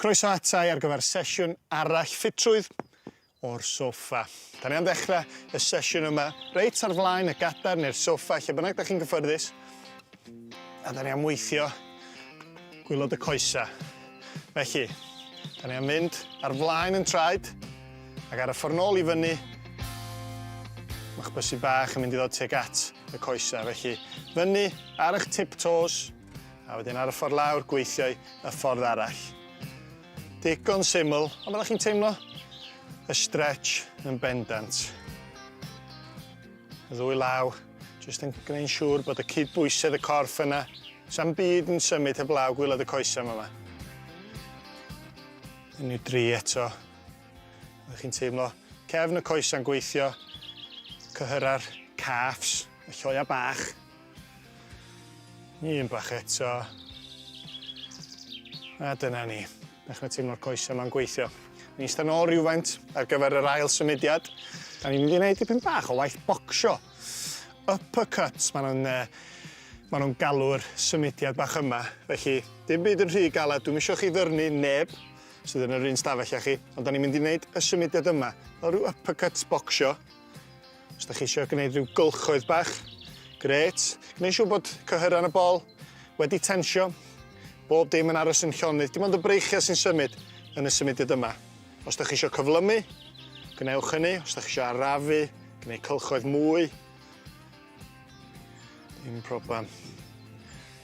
Croeso ata i ar gyfer sesiwn arall ffitrwydd o'r soffa. Da ni am ddechrau y sesiwn yma reit ar flaen y gadair neu'r soffa, lle bynnag da chi'n gyffyrddus. A da ni am weithio gwylod y coesa. Felly, da ni am fynd ar flaen yn traed ac ar y ffordd nôl i fyny, mae'ch bysedd bach yn mynd i ddod tuag at y coesa. Felly, fyny ar eich tiptoes, A wedyn ar y ffordd lawr, gweithio y ffordd arall. Digon syml, ond byddwch chi'n teimlo y stretch yn bendant. Y ddwy law, jyst yn gwneud siŵr bod y cydbwysedd y corff yna. Sa'm byd yn symud heblaw gwylod y coesau yma. Yn i'w dri eto. Ydych chi'n teimlo cefn y coesau'n gweithio, cyhyra'r calves, y lloia bach. Un bach eto. A dyna ni. Dechrau teimlo'r coesau yma'n gweithio. Ni'n eistedd nôl rhywfaint ar gyfer yr ail symudiad. Da ni'n mynd i wneud dipyn bach o waith bocsio. Uppercuts, maen nhw'n uh, maen nhw'n galw'r symudiad bach yma. Felly, dim byd yn rhy galed. Dwi'm eisiau chi ddyrnu neb sydd yn yr un stafell â chi, ond da ni'n mynd i wneud y symudiad yma fel rhyw uppercuts bocsio. Os da chi eisiau gwneud rhyw gylchoedd bach, gret. Gwneud siŵr bod cyhyrau yn y bol wedi tensio, bob dim yn aros yn llonydd, dim ond y breichiau sy'n symud yn y symudiad yma. Os da chi eisiau cyflymu, gwnewch hynny. Os da chi eisiau arafu, gwneud cylchoedd mwy, dim problem.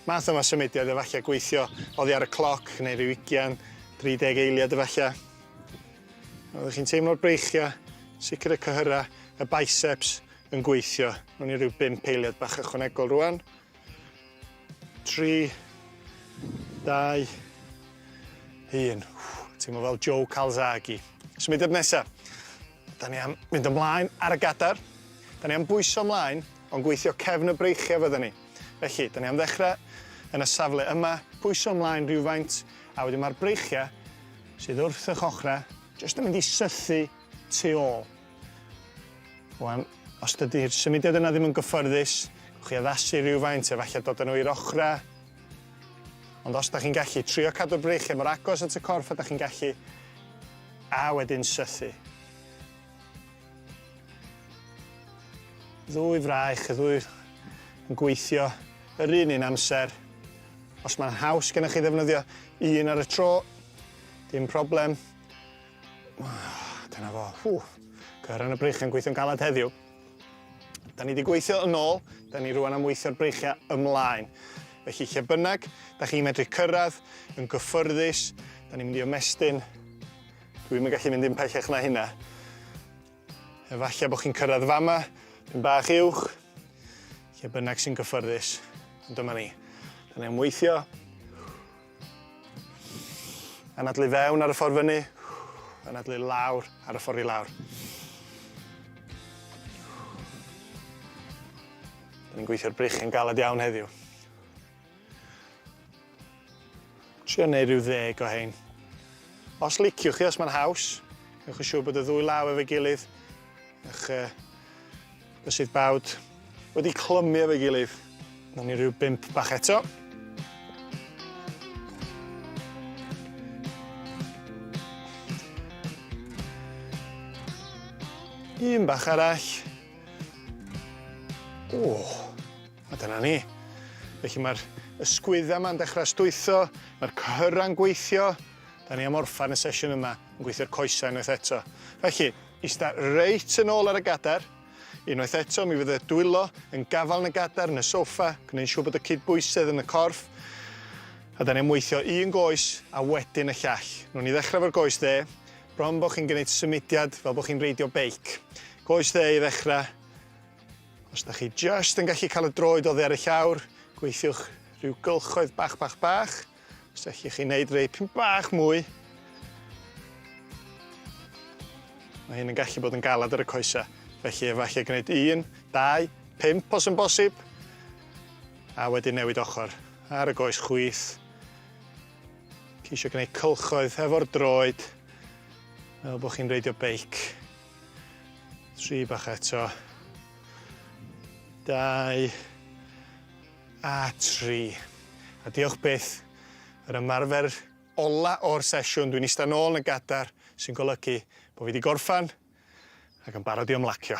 Math yma symudiad efallai gweithio oddi ar y cloc neu rhyw 20, 30 eiliad efallai. Oeddech chi'n teimlo'r breichiau, sicr y cyhyrau, y biceps yn gweithio. Nw'n i ryw 5 eiliad bach ychwanegol rwan. 3, 2, 1. Teimlo fel Joe Calzaghe. Symudiad nesa. Da ni am fynd ymlaen ar y gadar. Da ni am bwyso ymlaen, ond gweithio cefn y breichiau fydden ni. Felly, da ni am ddechrau yn y safle yma, pwyso ymlaen rhywfaint, a wedyn mae'r breichiau sydd wrth eich ochrau jyst yn mynd i sythu tu ôl. Wan, os dydy'r symudiad yna ddim yn gyffyrddus, gewch chi addasu rhywfaint, efallai dod â nhw i'r ochrau. Ond os da chi'n gallu, trio cadw'r breichiau mor agos at y corff a da chi'n gallu, a wedyn sythu. Ddwy fraich, y ddwy yn gweithio yr un un amser. Os mae'n haws gennych chi ddefnyddio un ar y tro, dim problem. Dyna fo. Ww, cyhyrau yn y breichiau'n gweithio'n galed heddiw. Da ni wedi gweithio yn ôl, da ni rwan am weithio'r breichiau ymlaen. Felly lle bynnag, da chi'n medru cyrraedd yn gyffyrddus, da ni'n mynd i ymestyn. Dwi'm yn gallu mynd dim pellach na hynna. Efallai bod chi'n cyrraedd fama, pyn bach uwch, lle bynnag sy'n gyffyrddus. Ond dyma ni. Da ni am weithio. Anadlu fewn ar y ffordd fyny, anadlu lawr ar y ffordd i lawr. Da ni'n gweithio'r breichiau'n galed iawn heddiw. Trio neud rhyw ddeg o hein. Os liciwch chi, os mae'n haws, gwnewch yn siŵr bod y ddwy law efo'i gilydd, eich uh, bysydd bawd wedi clymu efo'i gilydd. Nawn ni rhyw bump bach eto. Un bach arall. O, a dyna ni. Felly mae'r ysgwyddau yma'n dechrau stwytho, mae'r cyhyrau'n gweithio. Da ni am orffen y sesiwn yma yn gweithio'r coesau unwaith eto. Felly, ista reit yn ôl ar y gadair. Unwaith eto, mi fydd y dwylo yn gafael yn y gadair, yn y soffa, gwneud siŵr bod y cydbwysedd yn y corff. A da ni am weithio un goes a wedyn y llall. Nw'n ni ddechrau efo'r goes dde, bron bod chi'n gwneud symudiad fel bod chi'n reidio beic. Goes dde i ddechrau. Os da chi just yn gallu cael y droed oddi ar y llawr, gweithiwch rhyw gylchoedd bach, bach, bach. Os allwch chi wneud rei pyn bach mwy, mae hyn yn gallu bod yn galed ar y coesau. Felly efallai gwneud un, dau, pump os yn bosib, a wedyn newid ochr ar y goes chwith. Ceisio gwneud cylchoedd efo'r droed, fel bod chi'n reidio beic. Tri bach eto. Dau. A 3. A diolch byth, yr ymarfer ola o'r sesiwn. Dwi'n ista nôl yn y gadar, sy'n golygu bod fi wedi gorffan ac yn barod i ymlacio.